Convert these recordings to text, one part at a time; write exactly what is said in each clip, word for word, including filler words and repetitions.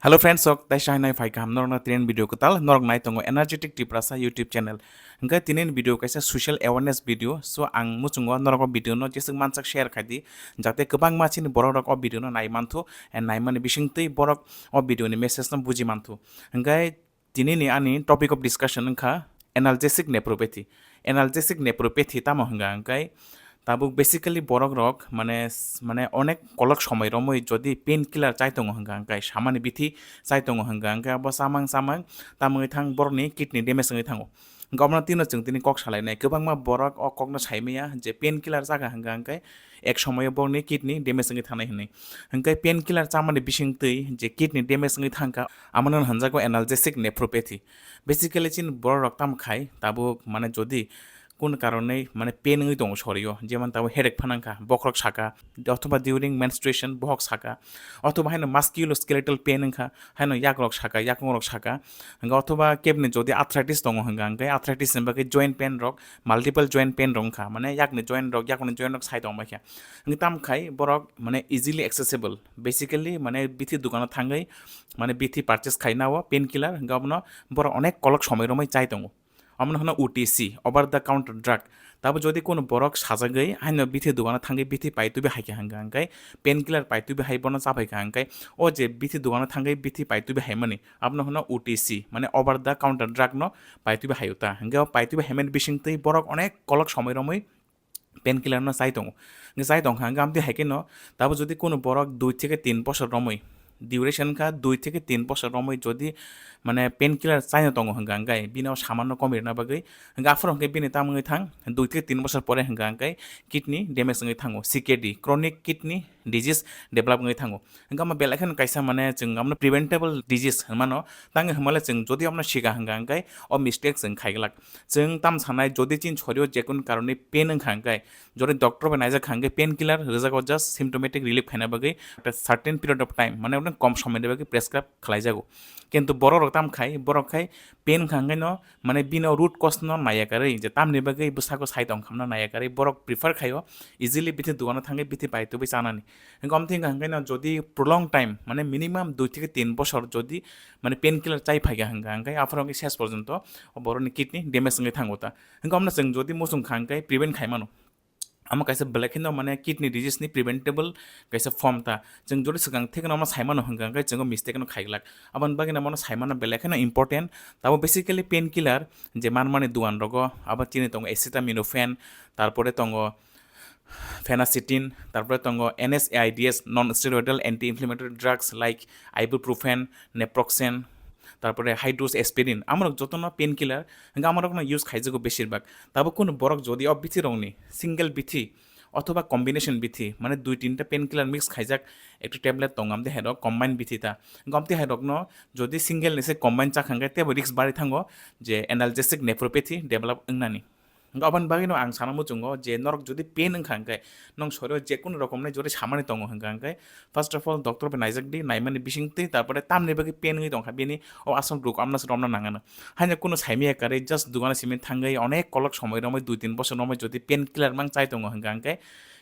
Hello friends, sok tai sai nai phai kaham norokno tren video kwtal norok nai tongo Energetic Tiprasa YouTube channel. Hingke tinin video kaisa social awareness video, so ang muchungo norok o video no jeswk mansak share khai di, jate kwbangma chini borok rok o video no nai manthu, and nai mani bising twi borok o video ni message no buji manthu. Hingke tinini ani topic of discussion wngkha analgesic nephropathy. Analgesic nephropathy tamo hwnga hingke tabuk basically borok rok mane s-, mane onek kolok somoi romwi jodi pain killer chai tongo hwnga hingke samani bithi chai tongo hwnga hingke abo chamang chamang tamwi thang borokni kidney damage wngwi thango. Hingke omono tino chwng tini kok salainai kwbangma borok o kokno saimaya je pain killer chakha hwnga hingke ek somoyo borokni kidney damage wngwi thanai hwnwi. Hingke pain killer chamani bising twi je kidney damage wngwi thangkha, amono hwnjago analgesic nephropathy. Basically chini borok rok tamo khai tabuk mane jodi kun karonwi mane pain wngwi tongo sorio, jemon tabuk headache phanangkha, bokhorok saka, othoba during menstruation bohok saka, othoba haino musculoskeletal pain wngkha, haino yakrok saka, yakungrok saka, hingke othoba kebni jodi arthritis tongo hwnka hingke arthritis ni bagwi joint pain rok, multiple joint pain rok wngkha, mane yakni joint rok, yakungni joint rok sai tongbai kha. Hingke tamo khai borok mane easily accessible, basically mane bithi dukano thangwi mane bithi purchase khaina o pain killer, hingke abono borok onek kolok somoi romwi chai tongo. Omono hwno O T C, over the counter drug. Tabo jodi kono borok sajagwi haino bithi dukano thangwi bithi paitubwi hai kha hwnka hingke pain killer paitubwi hai bono chapai kha hingke o je bithi dukano thangwi bithi paitubwi hai mani abono hwno O T C, mane over the counter drug no paitubwi hai ta. Hingke o paitubwi hai mani bising twi borok onek kolok somoi romwi pain killer no chai tongo. Hingke chai tongkha hingke amtwi hai khe no tabo jodi kono borok dui theke tin bosor romwi, duration wngkha dui theke tin bosor romwi jodi mane pain killer chaino tongo hwnka hingke bini o samanno komoi rwna bagwi, hingke aphuru hingke bini tamo wngwi thang dui theke tin bosor pore hwnka hingke kidney damage wngwi thango, C K D, chronic kidney disease develop wngwi thango. Hingke omo belai kheno kaisa mane chwng omono preventable disease hinmano, tangwi hinmale chwng jodi omono sika hwnka hingke o mistake chwng khaiglak. Chwng tam sanai jodi chini sorio jekunu karoni pain wngkha hingke, jodi doctor bai naijak kha hingke pain killer rwjago just symptomatic relief khaina bagwi, after certain period of time, mane onek kom somoi ni bagwi prescribe khlaijago. Kintu borok rok tam khai, borok khai pain wngkha hingke no mane bini o root cause no naiya karwi je tamni bagwi bwsako sai tong khamna naiya karwi borok prefer khaio easily bithi dukano thangwi bithi paitubwi chanani. Hingke omo thing hingke no jodi prolong time mane minimum dui theke tin bosor jodi mane pain killer chai phaikha hingka hingke aphuru hingke ses porjonto o borokni kidney damage wngwi thango ta. Hingke omono chwng jodi muchung kha hingke prevent khai mano. Omo kaisa belai kheno mane kidney disease ni preventable kaisa form ta. Chwng jodi swkang thekno omo sai mano hingka hingke chwng o mistake no khaiglak. Aboni bagwi no omono sai mano belai kheno important. Tabo basically pain killer je manmani dugan rogo abo chini tongo acetaminophen, tarpore tongo phenacetin, tarpore tongo N S A I Ds, non steroidal anti-inflammatory drugs like ibuprofen, naproxen, tarpore high dose aspirin, amorok jotono pain killer, hingke amorokno use khaijago beshirbak. Tabo kunu borok jodi o bithi rokni single bithi othoba combination bithi, mane dui tinta pain killer mix khaijak ekta tablet tongo, amtwi hai rok combine bithi ta. Hingke amtwi hai rokno jodi single ni se combine chakha hingke tebo risk bari thango je analgesic nephropathy develop wngnani. Hingke aboni bagwino ang sana muchungo je norok jodi pain wngkha hingke, nong sorio jekunu rokomni jodi samani tongo hingka hingke, first of all, doctor bai naijak di, naimani bising twi, tarpore tamni bagwi pain wngwi tongkha, bini o aswk ruk amna se romna nangano. Haino kunu saimaya karwi just dukano simi thangwi onek kolok somoi romwi dui tin bosor romwi jodi pain killer mang chai tongo hingka hingke,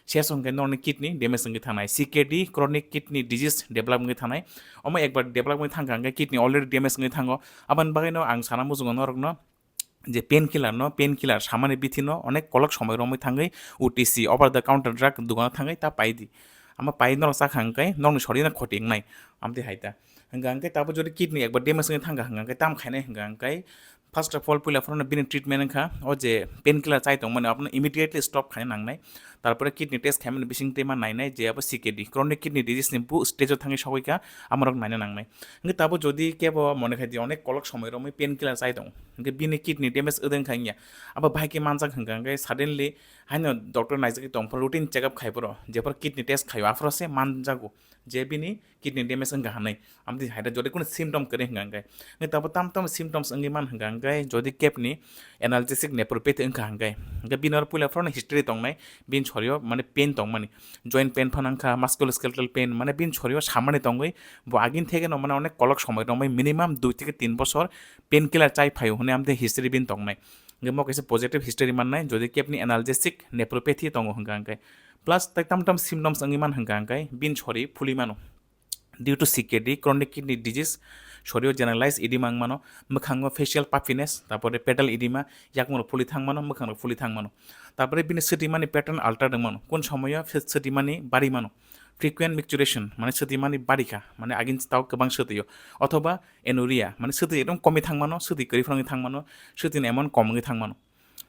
ses hingke norokni kidney damage wngwi thangnai, C K D, chronic kidney disease develop wngwi thangnai. Omo ekbar develop wngwi thangkha hingke kidney already damage wngwi thango. Aboni bagwino ang sana muchungo norokno je pain killer no, pain killer samani bithi no onek kolok somoi romwi thangwi O T C, over the counter drug, dukano thangwi ta pai di. Ama pai norok chakha hingke nokni sori no khoti wngnai, amtwi hai ta. Hingka hingke tabo jodi kidney ekbar damage wngwi thangkha hingka hingke tam khainai hingka hingke, first of all, puila phano bini treatment wngkha, o je pain killer chai tongmani abono immediately stop khaina nangnai. Tarpore kidney test khaimani bising tei ma nainai je abo C K D, chronic kidney disease ni bu stage o thangwi sogwi kha, amorok naina nangnai. Hingke tabo jodi kebo mone khai di onek kolok somoi romwi pain killer chai tongo, hingke bini kidney damage wdeng kha wngya, abo bahai khe manjak hingka hingke suddenly haino doctor naijagwi tongphuru routine check up khai phuru jephuru kidney test khaio aphuru se manjago je bini kidney damage wngkha hinwi. Amtwi hai da jodi kunu symptom kwrwi hingka hingke, hingke tabo tam tam symptoms wngwi man hingka hingke jodi kebni analgesic nephropathy wngkha hingke, hingke bini oro puila phano history tongnai, bini sorio mane pain tongmani, joint pain phano wngkha, musculoskeletal pain, mane bini sorio samani tongwi bo agini theke no mane onek kolok somoi tongbai, minimum dui theke tin bosor pain killer chai phaio hwnwi amtwi history bini tongnai. Hingke mo kaisa positive history mannai jodi kebni analgesic nephropathy tongo hingka hingke, plus tai tam tam symptoms wngwi man hingka hingke bini sori phuli mano. due to C K D, chronic kidney disease, sorio generalized edema wng mano, mwkhango facial puffiness, tarpore pedal edema, yakmung rok phuli thang mano, mwkhang rok phuli thang mano. Tarpore bini swtwimani pattern alter wng mano, kun somoyo swtwimani bari mano, frequent micturition, mane swtwimani bari kha, mane agin tao kwbang swtwio, othoba anuria, mane swtwi ekdom komi thang mano, swtwi kwrwi phano wngwi thang mano, swtwini amount kom wngwi thang mano.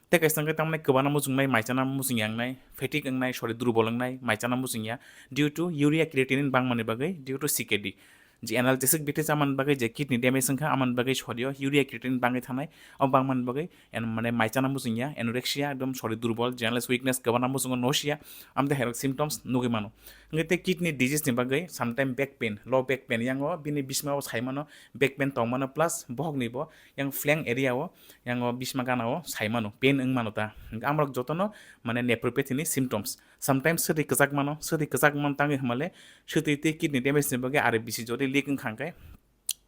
Tei kaisa hwnkhe tamni kwbana muchungnai, maichana muchung yangnai, fatigue wngnai, sori durbol wngnai, maichana muchung ya, due to urea creatinine bangmani bagwi, due to C K D. Je analgesic bithi chamani bagwi je kidney damage wngkha, amani bagwi sorio urea creatinine bangwi thanai, o bangmani bagwi en-, mane maichana muchung ya, anorexia, ekdom sori durbol, generalized weakness, kwbana muchungo nausea, amtwi hairok symptoms nugwi mano. Hwnkhe tei kidney disease ni bagwi sometime back pain, low back pain, yango bini bismao sai mano, back pain tong mano, plus bohokni bo yang flank area o, yango bisma gana o sai mano, pain wng mano ta. Hwnkhe amrok jotono mane nephropathy ni symptoms. Sometimes swtwi kwchak mano, swtwi kwchak mano tangwi hwnmale swtwi tei kidney damage ni bagwi R B C jodi leak wngkha hwnkhe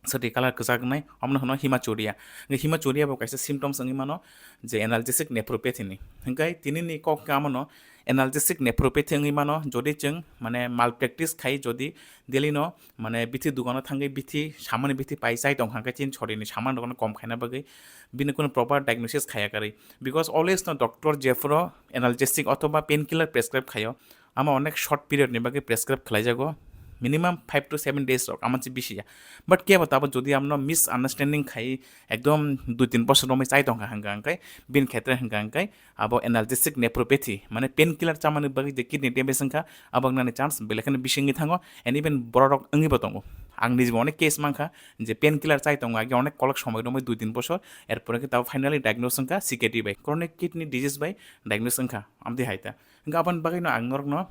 swtwi colour kwchak wngnai, omono hwno hematuria. Hwnkhe hematuria bo kaisa symptoms wngwi mano je analgesic nephropathy ni. Hwnkhe tinini kok khe amono analgesic nephropathy wngwi mano, jodi chwng mane malpractice khai jodi daily no mane bithi dukano thangwi bithi samani bithi pai chai tongkha hwnkhe chini sorini saman rokno kom khaina bagwi bini kunu proper diagnosis khaya karwi, because always no doctor jephuru analgesic othoba painkiller prescribe khaio, ama onek short period ni bagwi prescribe khlaijago, minimum five to seven days rok, ama se bisi ya. But kebo tabo jodi amno misunderstanding khai ekdom dui tin bosor romwi chai tongkha hwnkha hwnkhe bini khetre hwnkha hwnkhe abo analgesic nephropathy, mane painkiller chamani bagwi je kidney damage wngkha, abo wngnani chance belai kheno bisi wngwi thango, and even borok rok wngwi bo tongo. Ang nijebo onek case mankha je painkiller chai tongo, age onek kolok somoi romwi dui tin bosor, erpore khe tabo finally diagnose wngkha C K D bai, chronic kidney disease bai diagnose wngkha, amtwi hai ta. Hwnkhe aboni bagwino ang norokno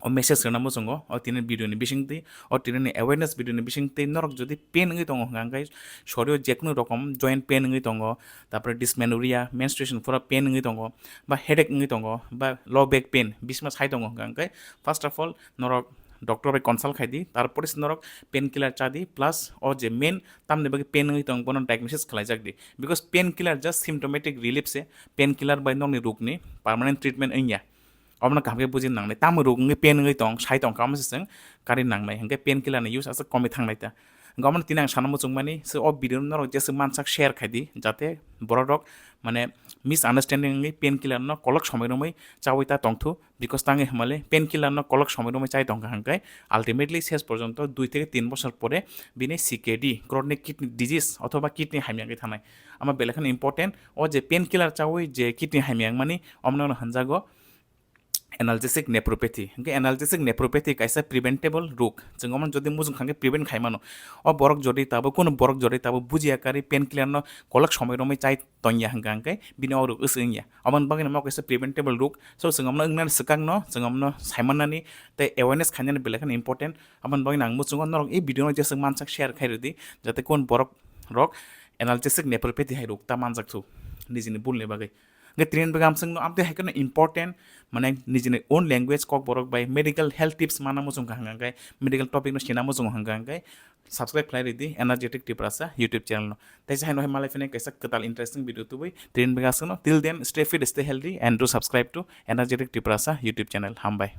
o message rwna muchungo, o tini video ni bisingtwi, o tini ni awareness video ni bisingtwi norok jodi pain wngwi tongo hwnkha hwnkhe sorio jekunu rokom joint pain wngwi tongo, tarpore dysmenorrhea, menstruation pura pain wngwi tongo, ba headache wngwi tongo, ba low back pain bisma sai tongo hwnkha hwnkhe first of all norok doctor bai consult khai di, tarpore se norok painkiller cha di, plus o je main tamni bagwi pain wngwi tongo bono diagnosis khlaijak di, because painkiller just symptomatic relief se, painkiller bai nokni rokni permanent treatment wngya. Omono kaham khe buji nangnai. Tamo rok wngwi pain wngwi tong, sai tong kha, omo se chwng kari nangnai. Hwnkhe painkiller ni use aswk komwi thangnai ta. Hwnkhe omono tini ang sana muchungmani, se o video no norok jeswk mansak share khai di, jate borok rok mane misunderstanding wngwi painkiller no kolok somoi romwi chaui ta tongthu, because tangwi hwnmale painkiller no kolok somoi romwi chai tongkha hwnkhe ultimately ses porjonto dui theke tin bosor pore bini C K D, chronic kidney disease othoba kidney hamya wngwi thangnai. Ama belai kheno important, o je painkiller chaui je kidney hamya wngmani, omono hwnjago analgesic nephropathy. Hwnkhe analgesic nephropathy kaisa preventable rok. Chwng omono jodi mujung kha hwnkhe prevent khai mano. O borok jodi tabuk, kunu borok jodi tabuk bujiya karwi painkiller no kolok somoi romwi chai tongya hwnkha hwnkhe bini o rok wswk wngya. Aboni bagwi no kaisa preventable rok. So chwng omono wngnani swkang no, chwng omono saimannani tei awareness khainani belai kheno important. Aboni bagwi no ang muchungo norok e video no jeswk mansak share khai rwdi, jate kon borok rok analgesic nephropathy hai rok ta manjak thu nijini bulni bagwi. Hwnkhe tini bagwi amswkno amtwi hai kheno important, mane nijini own language kokborok bai medical health tips mana muchung kha hwnkha hwnkhe medical topic no sina muchungo hwnkha hwnkhe subscribe khlai ridi Energetic Tiprasa YouTube channel no. Tei se haino hai malai phini kaisa kwtal interesting video tubui tini bagwi amswkno. Till then, stay fit, stay healthy and do subscribe to Energetic Tiprasa YouTube channel. Hambai.